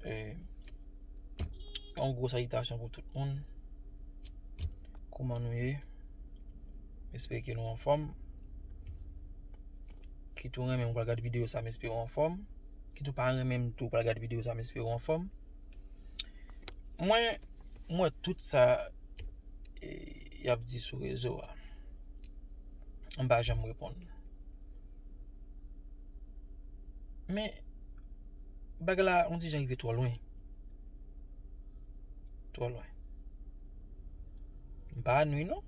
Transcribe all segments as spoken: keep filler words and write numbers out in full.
Eh, yon gwo salitasyon pou tout moun. Kouman nou ye? M espere ke nou anfòm. Kit ou renmen m pral gade videyo sa, m espere w anfòm. Kit ou pa renmen m tou pral gade videyo sa, m espere w anfòm. Mwen, mwen tout sa e, y ap di sou rezo a. M pa janm reponn. Men, bagay la, on ti jan rive twò lwen. Twò lwen. M pa nwi, non.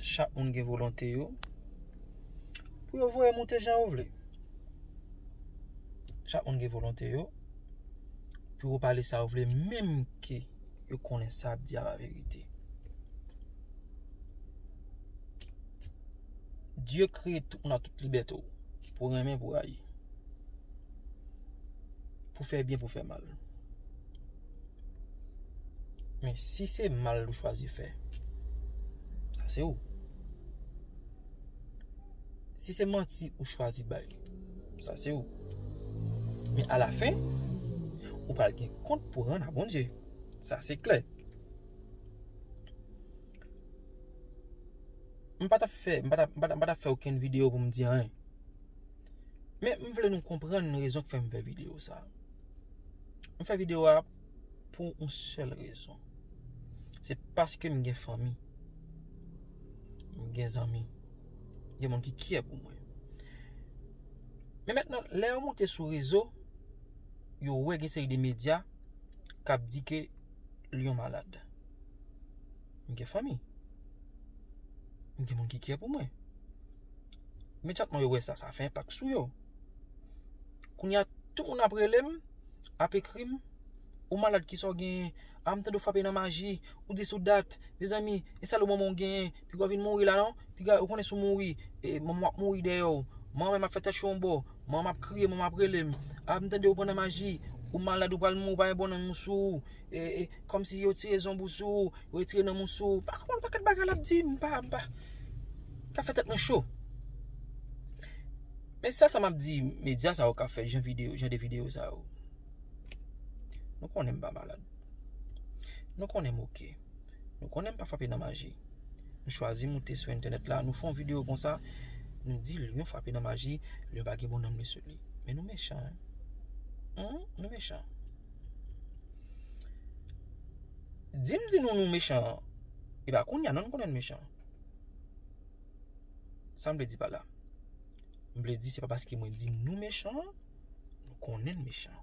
Chak moun gen volonte yo pou yo voye moute jan yo vle. Chak moun gen volonte yo pou yo pale sa yo vle, menm ke yo konnen sa y ap di a pa verite. Dye kreye tout moun ak tout libète w, pou renmen, pou rayi, pou fè byen, pou fè mal. Men si se mal ou chwazi fè, sa se ou. Si se manti ou chwazi bay, sa se ou. Men alafen, ou pral gen kont pou rann a Bondye. Sa se klè. M pa t ap fè, m pa t ap, m pa t ap, m pa t ap fè okenn videyo pou m di anyen. Men m vle nou konprann rezon k fè m fè videyo sa. M fè videyo a pou yon sèl rezon. Se paske m gen fanmi. M gen zanmi. Gen moun ki kyè pou mwen. Men mentnan, lè yo moute sou rezo, yo wè gen seri de medya k ap di ke Lyon malad. M gen fanmi. M gen moun ki kyè pou mwen. Imedyatman yo wè sa, sa fè enpak sou yo. Kounye a, tout moun ap rele m, ap ekri m, ou malad, kisa w genyen? A, m tande w frape nan maji, ou dis ou dat. Mezanmi, e sèl ou manman w genyen, piga w vin mouri la non. Piga, ou konnen si w mouri, e, manman w ap mouri dèyè w. Manman m ap fè tèt cho yon bò, manman m ap kriye, manman m ap rele m. A, m tande w pran nan maji, ou malad, ou pral mouri, ou pa gen bon nanm sou ou. E, e, kòmsi yo tire zonb ou sou ou, yo retire nanm ou sou ou. Pa konprann pakèt bagay l ap di, m pa, m pa. Ka fè tèt mwen cho. Men sèl sa m ap di medya sa yo k ap fè jan videyo, jan de videyo sa yo. Nou konnen m pa malad. Nou konnen m oke. Nou konnen m pa frape nan maji. Nou chwazi moute sou entènèt la, nou fè yon videyo konsa, nou di Lyon frape nan maji, Lyon pa gen bon nanm li sou li. Men nou mechan, en. Hmm, nou mechan. Di m di nou nou mechan, e pa kounye a non nou konnen n mechan. Sa m vle di pa la? M vle di se pa paske mwen di nou mechan, nou konnen n mechan.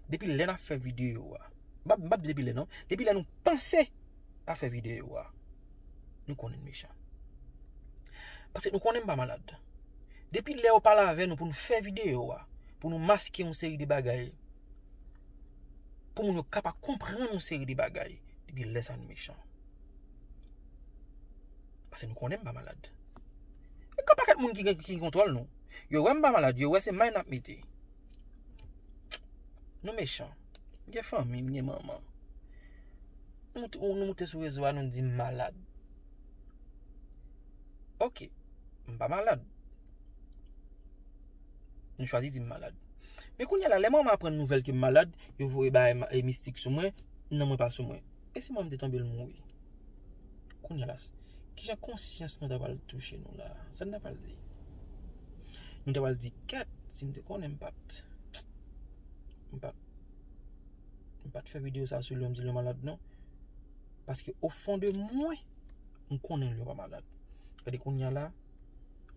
Depi lè n ap fè videyo a, m p ap, m p ap di depi lè non, depi lè nou panse a fè videyo a, nou konnen n mechan. Paske nou konnen m pa malad. Depi lè yo pale avè nou pou n fè videyo a, pou nou maske yon seri de bagay, pou moun yo ka pa konprann yon seri de bagay, depi lè sa nou mechan. Paske nou konnen m pa malad. E gen pakèt moun ki gen, ki gen kontwòl nou. Yo wè m pa malad, yo wè se may n ap mete. Nou mechan. M gen fanmi, m gen manman. Nou moute, nou moute sou rezo a, nou di m malad. Oke, m pa malad. Nou chwazi di m malad. Men kounye a la, lè manman aprann nouvèl ke m malad, yo voye bagay ma-, e mistik sou mwen, nanm mwen pa sou mwen. E si manman m te tonbe, l mouri? Kounye a la, kijan konsyans nou ta pral touche nou la? Sa n ta pral di? Nou ta pral di, kèt, si m te konnen m pa t, m pa t, m pa t fè videyo sa sou Lyon, m di Lyon malad, non. Paske o fon de mwen, m konnen Lyon pa malad. Gade kounye a la,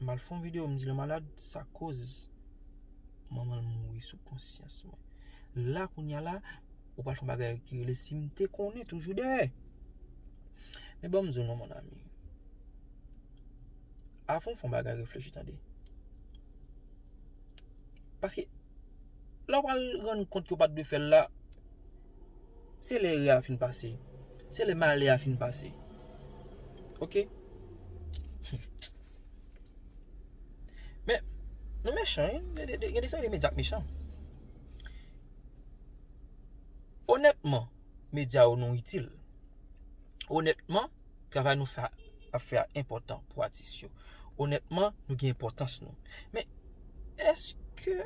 m al fè yon videyo, m di Lyon malad, sa koz manman l mouri sou konsyans mwen. La kounye a la, ou pral fè yon bagay ki rele si m te konnen toujou dèyè. Men ban m di w non, mon ami. Avan w fè yon bagay, reflechi tande. Paske lè w pral rann kont ke w pa t dwe fè l la, se lè erè a fin pase. Se lè malè a fin pase. Oke? Men, nou mechan, wi. Gen de, de, gen de seri de medya k mechan. Onètman, medya yo nou itil. Onètman, travay nou fè, ap fè a enpòtan pou atis yo. Onètman, nou gen enpòtans nou. Men, èske ke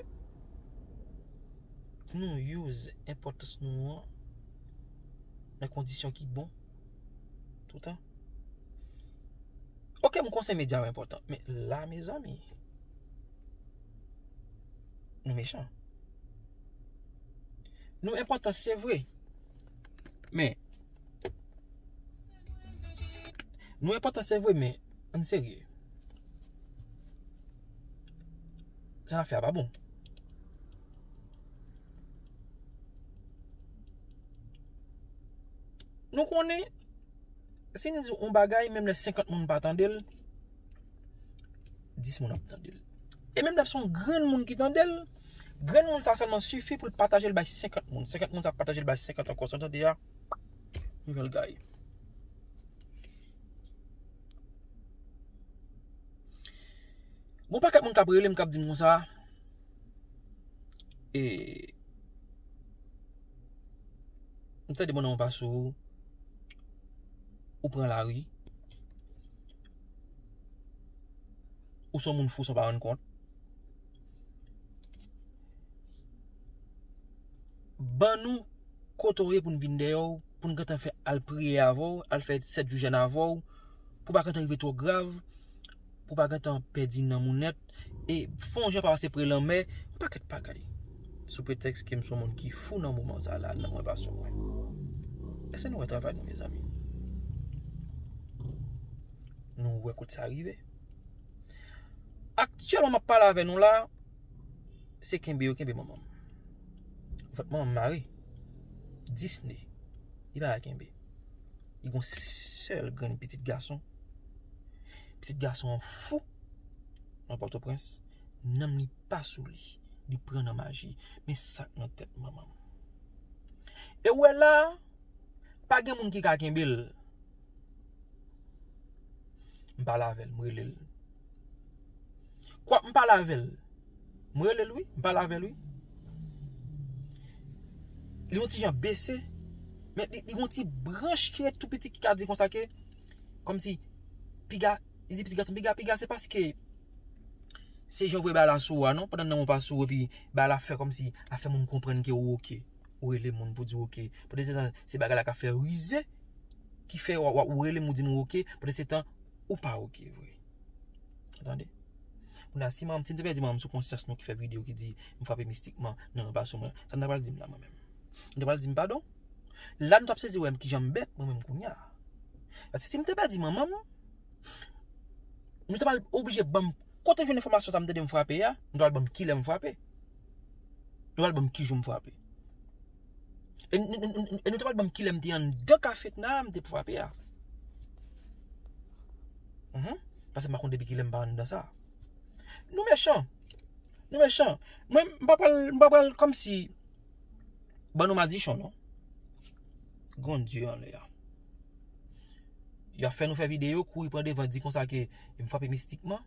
nou use enpòtans nou an nan kondisyon ki bon toutan? Oke, m konsèy medya yo enpòtan, men la, mezanmi, nou mechan. Nou enpòtan, se vre, men nou enpòtan, se vre, men ann serye. Sa n ap fè a pa bon. Nou konnen, si n di yon bagay, menm lè senkant moun pa tande l, dis moun ap tande l. E menm lè se yon grenn moun ki tande l, grenn moun sa sèlman sifi pou l pataje l bay senkant moun. Senkant moun sa pataje l bay senkant ankò. Sa w tande a? Nouvèl gay. Gon pakèt moun k ap rele m, k ap di m konsa, e, m tande moun nan yon pa sou ou, ou pran lari, ou se yon moun fou san w pa rann kont. Ban nou kote w ye pou n vin dèyè w, pou n gentan fè al priye avè w, al fè sèt jou jèn avè w, pou w pa gentan rive twò grav, pou w pa gentan pèdi nanm ou nèt, e fè yon jan pa pase pre lanmè, yon pakèt bagay. Sou pretèks ke m se yon moun ki fou nan moman sa la, nan mwen pa sou mwen. Èske nou wè travay nou, mezanmi? Nou wè kote sa rive? Aktyèlman, m ap pale avè nou la, se kenbe yo kenbe manman m. Vant manman m mare. Dis ne. Li pa ka kenbe. Li gon sèl grenn pitit gason. Pitit gason an fou nan Pòtoprens. Nanm li pa sou li. Li pran nan maji. Men sa k nan tèt manman m. E w wè la, pa gen moun ki ka kenbe l. M pale avè l, m rele l. Kwa, m pale avè l. M rele l, wi, m pale avè l, wi. Li yon ti jan bese, men li, li yon ti branch ki ret tou piti ki ka di konsa ke, kòmsi, piga, li di pitit gason, piga, piga, se paske se jan w voye bagay la sou ou a, non, pandan nan ou pa sou ou, epi bagay la fè kòmsi, a fè moun konprann ke ou oke. Ou rele moun pou di w oke. Pandan se tan, se bagay la k ap fè rize, ki fè w, w, ou rele m, ou di m ou oke, pandan se tan, ou pa oke vre. Tande? Kounye a, si manman m, si m te pèdi manman m sou konsyans nou ki fè videyo ki di m frape mistikman, non, non, pa sou mwen, sa m ta pral di m la, mwen menm? M ta pral di m padon? La, nou t ap sezi wè m kijan m bèt, mwen menm kounye a. Paske si m te pèdi manman m, nou ta pral oblije ban m, kote m jwenn enfòmasyon sa m tande m frape a, nou ta pral ban m kilè m frape. Nou pral ban m ki jou m frape. E n-, n-, n-, n-, e nou te pral ban m kilè m te anndan kafetna a, m te frape a. Mhm. Paske m pa konn depi kilè m pa anndan sa. Nou mechan. Nou mechan. Mwen, m pa pral, m pa pral kòmsi ban nou madichon, non. Gon Dye anlè a. Y ap fè nou fè videyo, kouri pran devan, di konsa ke m frape mistikman.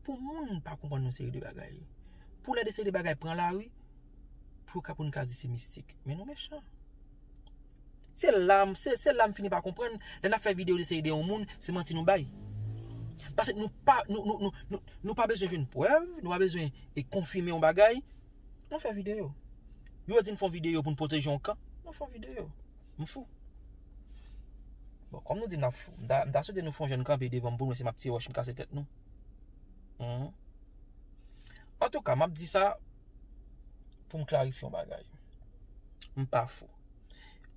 Pou moun pa konprann yon seri de bagay. Pou lè de seri de bagay pran lari, pou yo ka, pou n ka di se mistik. Men nou mechan. Se la m, se, se la m fini pa konprann, lè n ap fè videyo de seri de yon moun, se manti nou bay. Paske nou pa, nou, nou, nou, nou, nou pa bezwen jwenn prèv, nou pa bezwen e konfime yon bagay. Nou fè videyo. Yo di n fè yon videyo pou n pwoteje yon kan. Nou fè yon videyo. M fou. Bon, kòm nou di n ap fou, m ta, m ta swete nou fè yon jèn kanpe devan m pou nou wè si m ap tire wòch m kase tèt nou. Mhm. Antouka, m ap di sa pou m klarifye yon bagay. M pa fou.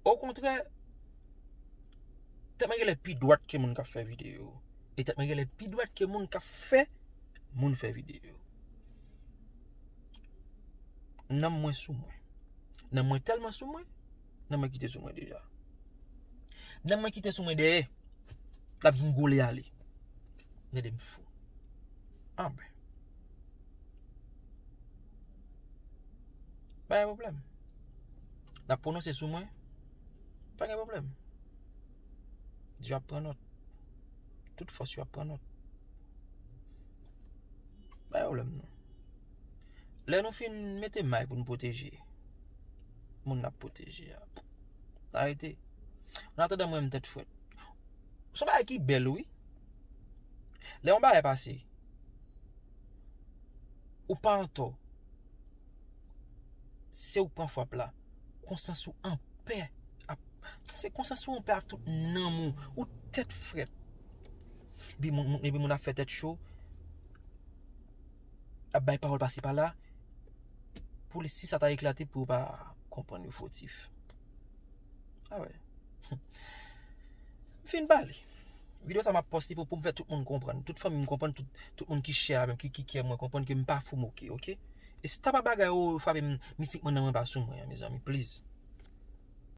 Okontrè, tèt mwen genlè pi dwat ke moun k ap fè videyo. E tèt mwen genlè pi dwat ke moun k ap fè moun fè videyo. Nanm mwen sou mwen. Nanm mwen tèlman sou mwen, nanm mwen kite sou mwen deja. Nanm mwen kite sou mwen dèyè. L ap gingole ale. Gade m fou. Anben. Pa gen pwoblèm. N ap pwononse sou mwen. Pa gen pwoblèm. Dye ap pran nòt. Tout fòs yo ap pran nòt. Pa gen pwoblèm non. Lè nou fin mete may pou n pwoteje moun n ap pwoteje a, arete. An atandan mwen menm tèt frèt. Se yon bagay ki bèl wi. Lè yon bagay pase, ou pa antò Se ou k pran frap la. Konsyans ou anpè. Ap- Se konsyans ou anpè ak tout nanm ou. Ou tèt frèt. Epi moun, moun- epi moun ap fè tèt cho. Ap bay pawòl pase pa la. Pou li, si sa ta eklate, pou yo pa konprann yo fotif. Ah ouais. M fin pale. Videyo sa m ap poste pou, pou m fè tout moun konprann. Tout fanmi m konprann, tout, tout moun ki share menm, ki, ki kè mwen konprann ke m pa fou moke, ok? E si ta pa bagay ou frape m mistikman nan mwen pa sou mwen, mezanmi, please.